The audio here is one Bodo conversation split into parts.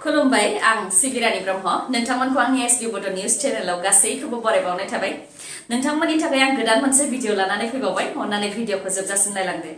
खुलुमबाय आं सिबिरानि ब्रह्म नोंथांमोनखौ आंनि एसबि बड' निउज चेनेलाव गासैखौबो बरायबावनाय थाबाय नोंथांमोननि थाखाय आं गोदान मोनसे भिडिअ लानानै फैबावबाय अन्नानै भिडिअखौ जोबजासिम नायलांदो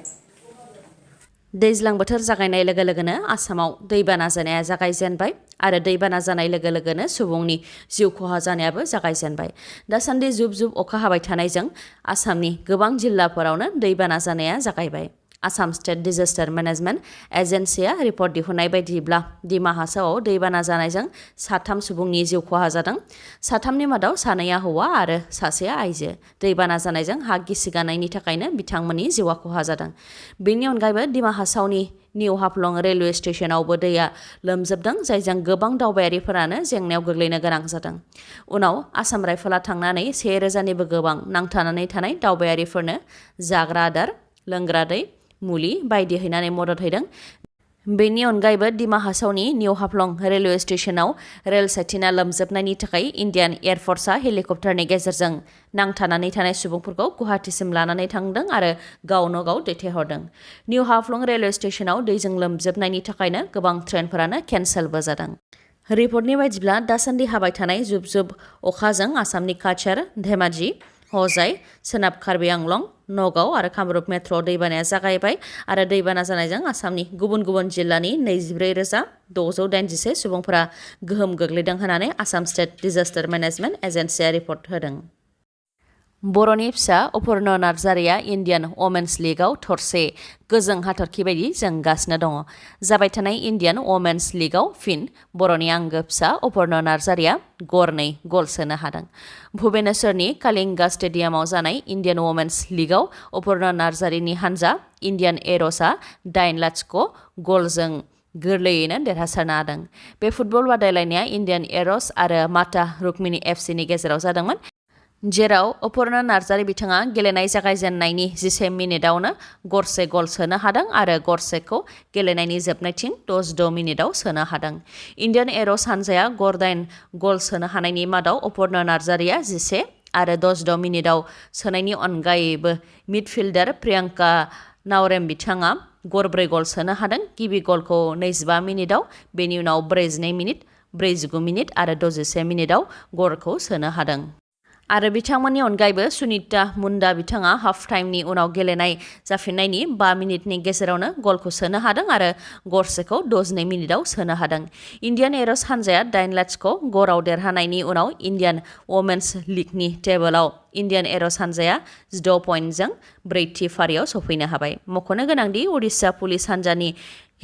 दैज्लां बोथोर जागायनाय लोगो लोगोनो आसामाव दैबाना जानाया जागायजेनबाय आरो दैबाना जानाय लोगो लोगोनो सुबुंनि जिउ खहा जानायाबो जागायजेनबाय दासान्दि जुब जुब अखा हाबाय थानायजों आसामनि गोबां जिल्लाफोरावनो दैबाना जानाया जागायबाय आसाम स्टेट डिजास्टार मेनेजमेन्ट एजेन्सिया रिपर्ट दिहुननाय बायदिब्ला दिमा हासावआव दैबाना जानायजों 3 सुबुंनि जिउ खहा जादों 3नि मादाव 2आ हौवा आरो 1आ आइजो दैबाना जानायजों हा गिसिगानायनि थाखायनो बिथांमोननि जिउआ खहा जादों बेनि अनगायैबो दिमा हासावनि निउ हाफ्लं रेलवे स्टेशनावबो दैया लोमजोबदों जायजों गोबां दावबायारिफोरानो जेंनायाव गोग्लैनो गोनां जादों उनाव आसाम राइफला थांनानै 1000निबो गोबां नांथानानै थानाय दावबायारिफोरनो जाग्रा आदार लोंग्रा दै मुलि बायदि हैनानै मदद होदों बेनि अनगायैबो दिमा हासावनि निउ हाफ्लं रेलवे स्टेशनाव रेल साइटिना लोमजोबनायनि थाखाय इन्डियान एयार फर्सआ हेलिकप्टारनि गेजेरजों नांथानानै थानाय सुबुंफोरखौ गुवाहाटीसिम लानानै थांदों आरो गावनो गाव दैथायहरदों निउ हाफ्लं रेलवे स्टेशनाव दैजों लोमजोबनायनि थाखायनो गोबां ट्रेनफोरानो केन्सेलबो जादों रिपर्टनि बायदिब्ला दासान्दि हाबाय थानाय जुब जुब अखाजों आसामनि काछार धेमाजि हजाय सोनाब कार्बि आंलं नगाव आरो कामरुप मेट्र'आव दैबानाया जागायबाय आरो दैबाना जानायजों आसामनि गुबुन गुबुन जिल्लानि 24,686 सुबुंफोरा गोहोम गोग्लैदों होननानै आसाम स्टेट डिजास्टार मेनेजमेन्ट एजेन्सिया रिपर्ट होदों बर'नि फिसा अपर्न नार्जारिया इन्डियान वमेन्स लीगआव थरसे गोजों हाथरखि बायदि जोंगासिनो दङ जाबाय थानाय इन्डियान वमेन्स लीगआव फिन बर'नि आंगो फिसा अपर्न नार्जारिया गरनै गल सोनो हादों भुबनेश्वरनि कालिंगा स्टेडियामाव जानाय इन्डियान वमेन्स लीगआव अपर्न नार्जारिनि हानजा इन्डियान एर'सआ 8-0 गलजों गोरलैयैनो देरहासारनो हादों बे फुटबल बादायलायनाया इन्डियान एर'स आरो माता रुक्मिणी एफसिनि गेजेराव जादोंमोन जेराव अपर्न नार्जारि बिथाङा गेलेनाय जागायजेननायनि 11 मिनिटावनो गरसे गल सोनो हादों आरो गरसेखौ गेलेनायनि जोबनायथिं 6 मिनिटाव सोनो हादों इन्डियान एर'स हानजाया गरदाइन गल सोनो हानायनि मादाव अपर्न नार्जारिया 11 आरो 6 मिनिटाव सोनायनि अनगायैबो मिडफिल्डार प्रियंका नावरेम बिथाङा गरब्रै गल सोनो हादों गिबि गलखौ 25 मिनिटाव बेनि उनाव 42 मिनिट 49 मिनिट आरो 61 मिनिटाव गलखौ सोनो हादों आरो बिथांमोननि अनगायैबो सुनिता मुन्डा बिथाङा हाफ टाइमनि उनाव गेलेनाय जाफिननायनि 5 मिनिटनि गेजेरावनो गलखौ सोनो हादों आरो गरसेखौ 62 मिनिटाव सोनो हादों इन्डियान एर'स हानजाया 8-0 गराव देरहानायनि उनाव इन्डियान वमेन्स लीगनि टेबोलाव इन्डियान एर'स हानजाया 16 पइन्टजों ब्रैथि फारियाव सफैनो हाबाय मख'नो गोनांदि उडिशा पुलिस हानजानि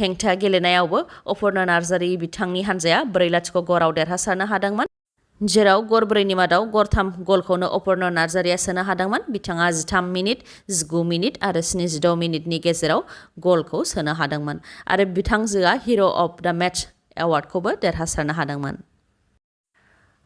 हेंथा गेलेनायावबो अपर्न नार्जारि बिथांनि हानजाया 4-0 गराव देरहासारनो हादोंमोन जेराव गरब्रैनि मादाव गरथाम गलखौनो अपर्न नार्जारिया सोनो हादोंमोन बिथाङा 13 मिनिट 19 मिनिट आरो 76 मिनिटनि गेजेराव गलखौ सोनो हादोंमोन आरो बिथांजोआ हिर' अफ द मेच एवार्डखौबो देरहासारनो हादोंमोन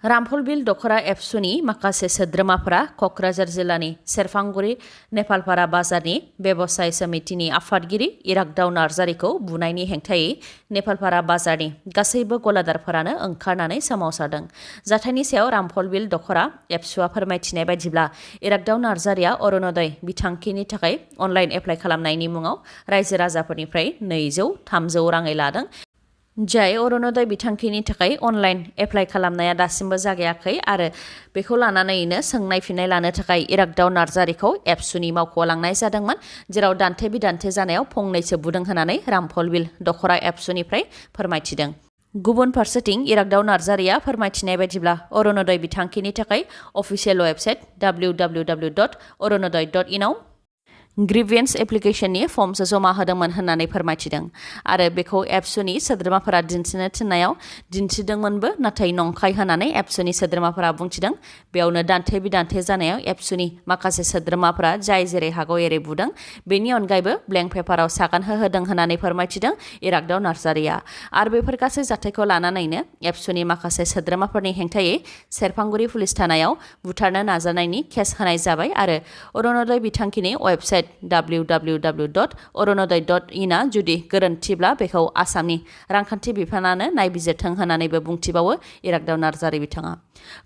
रामफलबिल दख'रा एबसुनि माखासे सोद्रोमाफोरा क'क्राझार जिल्लानि सेरफांगुरि नेपालपारा बाजारनि बेबसाय समितिनि आफादगिरि इराग्दाव नार्जारिखौ बुनायनि हेंथायै नेपालपारा बाजारनि गासैबो गलादारफोरानो ओंखारनानै सोमावसारदों जाथायनि सायाव रामफलबिल दख'रा एबसुआ फोरमायथिनाय बायदिब्ला इराग्दाव नार्जारिया अरुणोदय बिथांखिनि थाखाय अनलाइन एप्लाइ खालामनायनि मुङाव रायजो राजाफोरनिफ्राय 200-300 राङै लादों जाय अरुणोदय बिथांखिनि थाखाय अनलाइन एप्लाइ खालामनाया दासिमबो जागायाखै आरो बेखौ लानानैनो सोंनाय फिननाय लानो थाखाय इराग्दाव नार्जारिखौ एबसुनि मावख'आव लांनाय जादोंमोन जेराव दान्थे बिदान्थे जानायाव फंनैसो बुदों होननानै रामफलबिल दख'रा एबसुनिफ्राय फोरमायथिदों गुबुन फारसेथिं इराग्दाव नार्जारिया फोरमायथिनाय बायदिब्ला अरुणोदय बिथांखिनि थाखाय अफिसियेल वेबसाइट www.orunodoi.in आव ग्रिभियेन्स एप्लिकेशननि फर्मसो जमा होदोंमोन होननानै फोरमायथिदों आरो बेखौ एबसुनि सोद्रोमाफोरा दिन्थिनो थिननायाव दिन्थिदोंमोनबो नाथाय नंखाय होननानै एबसुनि सोद्रोमाफोरा बुंथिदों बेयावनो दान्थे बिदान्थे जानायाव एबसुनि माखासे सोद्रोमाफोरा जाय जेरै हागौ एरै बुदों बेनि अनगायैबो ब्लेंक पेपाराव सागान होदों होननानै फोरमायथिदों इराग्दाव नार्जारिया आरो बेफोर गासै जाथायखौ लानानैनो एबसुनि माखासे सोद्रोमाफोरनि हेंथायै सेरफांगुरि पुलिस थानायाव बुथारनो नाजानायनि केस होनाय जाबाय आरो अरुणोदय बिथांखिनि वेबसाइट www.oronoday.in आ जुदि गोरोन्थिब्ला बेखौ आसामनि रांखान्थि बिफानानो नायबिजिरथों होननानैबो बुंथिबावो इराग्दाव नार्जारि बिथाङा।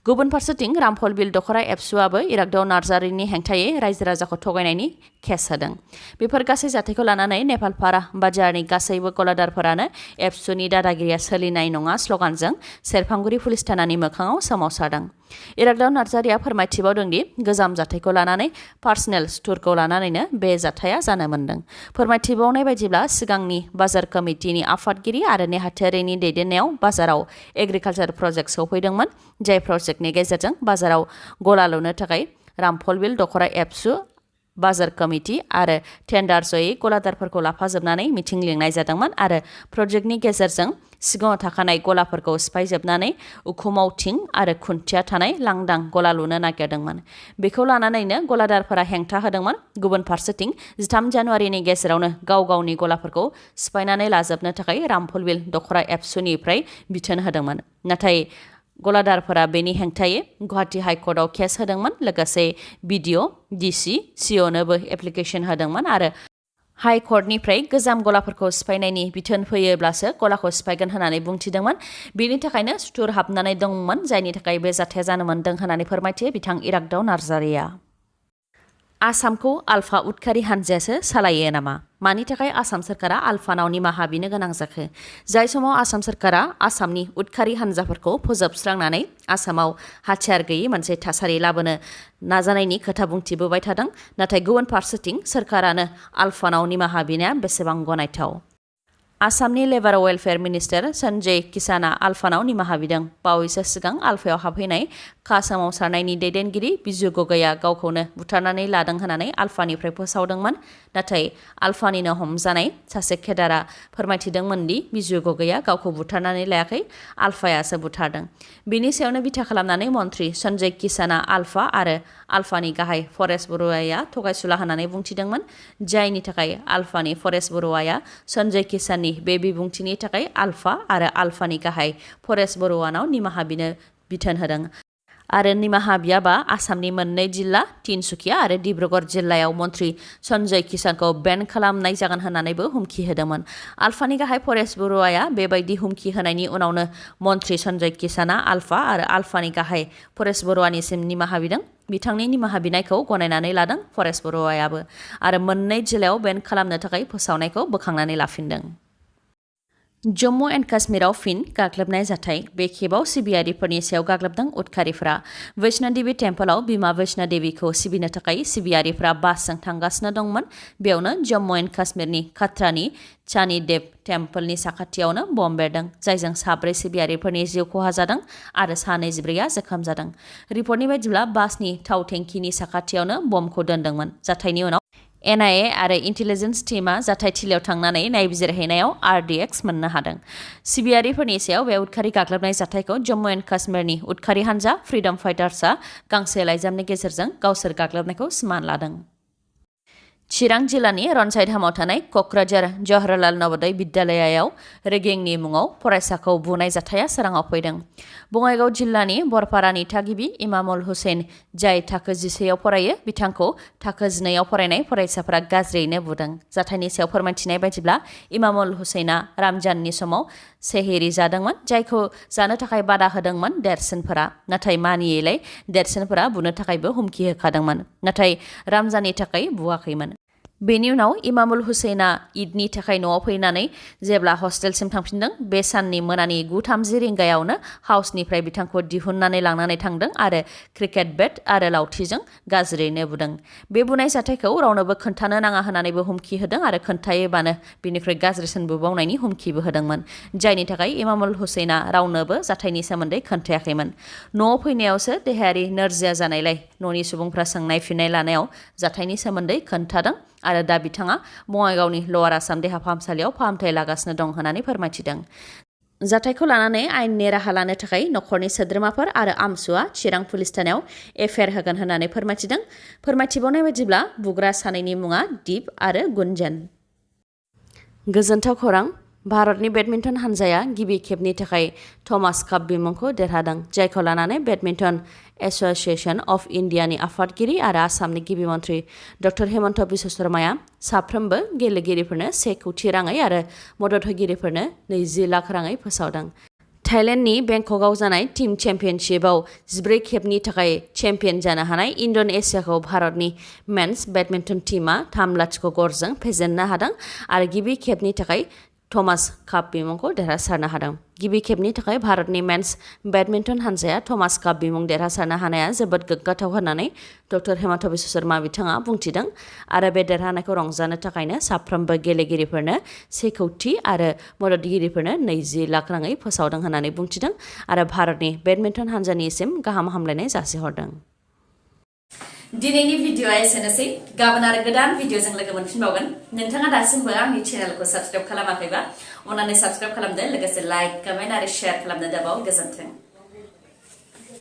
गुबुन फारसेथिं रामफल बिल दखरा एबसुआबो इराग्दाव नार्जारिनि हेंथायै रायजो राजाखौ थगायनायनि केस होदों। बेफोर गासै जाथायखौ लानानै नेपालपारा बाजारनि गासैबो गलादारफोरानो एबसुनि दादागिरिया सोलिनाय नङा स्लगानजों सेरफांगुरि पुलिस थानानि मोखाङाव सोमावसारदों। इराग्दाव नार्जारिया फोरमायथिबावदोंदि गोजाम जाथायखौ लानानै पार्सनेल स्टोरखौ लानानैनो बे जाथाया जानो मोन्दों। फोरमायथिबावनाय बायदिब्ला सिगांनि बाजार कमिटिनि आफादगिरि आरो नेहाथारिनि दैदेननायाव बाजाराव एग्रिकालचार प्रजेक्ट सौफैदोंमोन। जाय प्रजेक्टनि गेजेरजों बाजाराव गला लुनो थाखाय रामफल बिल दखरा एबसु बाजार कमिटि आरो टेन्डार जयै गलादारफोरखौ लाफाजोबनानै मिथिं लिंनाय जादोंमोन आरो प्रजेक्टनि गेजेरजों सिगाङाव थाखानाय गलाफोरखौ सिफायजोबनानै उखुमाव थिं आरो खुन्थिया थानाय लांदां गला लुनो नागिरदोंमोन। बेखौ लानानैनो गलादारफोरा हेंथा होदोंमोन। गुबुन फारसेथिं 13 जानुवारिनि गेजेरावनो गाव गावनि गलाफोरखौ सिफायनानै लाजोबनो थाखाय रामफल बिल दखरा एबसुनिफ्राय बिथोन होदोंमोन। नाथाय गलादारफोरा बेनि हेंथायै गुवाहाटी हाइकर्टआव केस होदोंमोन। लोगोसे बिडिअ, डिसि, सिअनोबो एप्लिकेसन होदोंमोन आरो हाइकर्टनिफ्राय गोजाम गलाफोरखौ सिफायनायनि बिथोन फैयोब्लासो गलाखौ सिफायगोन होननानै बुंथिदोंमोन। बेनि थाखायनो सुथुर हाबनानै दंमोन जायनि थाखाय बे जाथाया जानो मोन्दों होननानै फोरमायथियो बिथां इराग्दाव नार्जारिया। आसामखौ आल्फा उदखारि हानजायासो सालायो नामा? मानि थाखाय आसाम सोरखारा आल्फानाव निमाहा बिनो गोनां जाखो? जाय समाव आसाम सोरखारा आसामनि उदखारि हानजाफोरखौ फोजोबस्रांनानै आसामाव हाथियार गैयै मोनसे थासारि लाबोनो नाजानायनि खोथा बुंथिबोबाय थादों। नाथाय गुबुन फारसेथिं सोरखारानो आल्फानाव निमाहा बिनाया बेसेबां गनायथाव? आसामनि लेबार वेलफेयार मिनिस्टार सन्जय किसाना आल्फानाव निमाहा बिदों। बावैसो सिगां आल्फायाव हाबहैनाय खा सोमावसारनायनि दैदेनगिरि बिजु गगैआ गावखौनो बुथारनानै लादों होननानै आल्फानिफ्राय फोसावदोंमोन। नाथाय आल्फानिनो हमजानाय सासे केडारआ फोरमायथिदोंमोन दि बिजु गगैआ गावखौ बुथारनानै लायाखै, आल्फायासो बुथारदों। बेनि सायावनो बिथा खालामनानै मन्त्रि सन्जय किसाना आल्फा आरो आल्फानि गाहाय फरेस्ट बरुवाया थगायसुला होननानै बुंथिदोंमोन। जायनि थाखाय आल्फानि फरेस्ट बरुवाया सन्जय किसाननि बे बिबुंथिनि थाखाय आल्फा आरो आल्फानि गाहाय फरेस्ट बरुवानाव निमाहा बिनो बिथोन होदों। आरो निमाहा बियाबा आसामनि मोननै जिल्ला तिनसुकिया आरो डिब्रुगड़ जिल्लायाव मन्त्रि सन्जय किसानखौ बेन खालामनाय जागोन होननानैबो हुमखि होदोंमोन। आल्फानि गाहाय फरेस्ट बरुवाया बेबायदि हुमखि होनायनि उनावनो मन्त्रि सन्जय किसाना आल्फा आरो आल्फानि गाहाय फरेस्ट बरुवानिसिम निमाहा बिदों। बिथांनि निमाहा बिनायखौ गनायनानै लादों फरेस्ट बरुवायाबो आरो मोननै जिल्लायाव बेन खालामनो थाखाय फोसावनायखौ बोखांनानै लाफिनदों। जम्मु एन्ड काश्मीराव फिन गाग्लोबनाय जाथाय। बे खेबाव सिबियारिफोरनि सायाव गाग्लोबदों उदखारिफोरा। वैष्णोदेवी टेम्पलआव बिमा वैष्णोदेवीखौ सिबिनो थाखाय सिबियारिफोरा बासजों थांगासिनो दंमोन। बेयावनो जम्मु एन्ड काश्मीरनि खाथ्रानि चानी देव टेम्पलनि साखाथियावनो बम बेरदों। जायजों 4 सिबियारिफोरनि जिउ खहा जादों आरो 24 जोखोम जादों। रिपर्टनि बायदिब्ला बासनि थाव टेंकिनि साखाथियावनो बमखौ दोनदोंमोन। जाथायनि उनाव NIA आरो इन्टेलिजेन्स टीमा जाथायथिलियाव थांनानै नायबिजिरहैनायाव RDX मोननो हादों। सिबियारिफोरनि सायाव बे उदखारि गाग्लोबनाय जाथायखौ जम्मु एन्ड काश्मीरनि उदखारि हानजा फ्रीडम फाइटार्सआ गांसे लाइजामनि गेजेरजों गावसोर गाग्लोबनायखौ सिमान लादों। चिरां जिल्लानि रनसाइधामाव थानाय क'क्राझार जवाहरलाल नवोदय बिद्यालयाव रेगिंनि मुङाव फरायसाखौ बुनाय जाथाया सोराङाव फैदों। बङाइगाव जिल्लानि बरपारानि थागिबि इमामुल हुसैन जाय थाखो 10 आव फरायो बिथांखौ थाखो 12 आव फरायनाय फरायसाफोरा गाज्रियैनो बुदों। जाथायनि सायाव फोरमायथिनाय बायदिब्ला इमामुल हुसैना रमजाननि समाव सेहेरि जादोंमोन जायखौ जानो थाखाय बादा होदोंमोन देरसिनफोरा। नाथाय मानियैलाय देरसिनफोरा बुनो थाखायबो हुमखि होखादोंमोन। नाथाय रमजाननि थाखाय बुवाखैमोन। बेनि उनाव इमामुल हुसैना ईदनि थाखाय न'आव फैनानै जेब्ला हस्टेलसिम थांफिनदों बे साननि मोनानि 9:30 रिंगायावनो हाउसनिफ्राय बिथांखौ दिहुननानै लांनानै थांदों आरो क्रिकेट बेट आरो लावथिजों गाज्रियैनो बुदों। बे बुनाय जाथायखौ रावनोबो खोन्थानो नाङा होननानैबो हुमखि होदों आरो खोन्थायोबानो बिनिफ्राय गाज्रिसिन बुबावनायनि हुमखिबो होदोंमोन। जायनि थाखाय इमामुल हुसैना रावनोबो जाथायनि सोमोन्दै खोन्थायाखैमोन। न'आव फैनायावसो देहायारि नोरजिया जानायलाय न'नि सुबुंफ्रा सोंनाय फिननाय लानायाव जाथायनि सोमोन्दै खोन्थादों आरो दा बिथाङा बङाइगावनि लवार आसाम देहा फाहामसालियाव फाहामथाय लागासिनो दं होननानै फोरमायथिदों। जाथायखौ लानानै आयेननि राहा लानो थाखाय नखरनि सोद्रोमाफोर आरो आमसुआ चिरां पुलिस थानायाव FIR होगोन होननानै फोरमायथिदों। फोरमायथिबावनाय बायदिब्ला बुग्रा सानैनि मुङा दिप आरो गुन्जेन। गोजोन्थाव खौरां। भारतनि बेडमिन्टन हानजाया गिबि खेबनि थाखाय थमास काप बिमुंखौ देरहादों, जायखौ लानानै बेडमिन्टन एस'सिएशन अफ इन्डियानि आफादगिरि आरो आसामनि गिबि मन्थ्रि डक्टर हेमन्त बिश्व शर्माया साफ्रोमबो गेलेगिरिफोरनो 1 कौटि राङै आरो मदद होगिरिफोरनो 20 लाख राङै फोसावदों। थाइलेन्डनि बेंककआव जानाय टीम चेम्पियनशिपआव 14 खेबनि थाखाय चेम्पियन जानो हानाय इन्ड'नेसियाखौ भारतनि मेन्स बेडमिन्टन टीमआ 3-0 गरजों फेजेननो हादों आरो गिबि खेबनि थाखाय थमास काप बिमुंखौ देरहासारनो हादों। गिबि खेबनि थाखाय भारतनि मेन्स बेडमिन्टन हानजाया थमास काप बिमुं देरहासारनो हानाया जोबोद गोग्गाथाव होननानै डक्टर हेमन्त बिश्व शर्मा बिथाङा बुंथिदों आरो बे देरहानायखौ रंजानो थाखायनो साफ्रोमबो गेलेगिरिफोरनो 1 कौटि आरो मददगिरिफोरनो 20 लाख राङै फोसावदों होननानै बुंथिदों आरो भारतनि बेडमिन्टन हानजानिसिम गाहाम हामलायनाय जासिहरदों। दिनैनि भिडिअ'आ एसेनोसै। गाबोन आरो गोदान भिडिअ'जों लोगो मोनफिनबावगोन। नोंथाङा दासिमबो आंनि चेनेलखौ साबस्क्राइब खालामाखैबा अन्नानै साबस्क्राइब खालामदो, लोगोसे लाइक, कमेन्ट आरो शेयार खालामनो दाबाव। गोजोन्थों।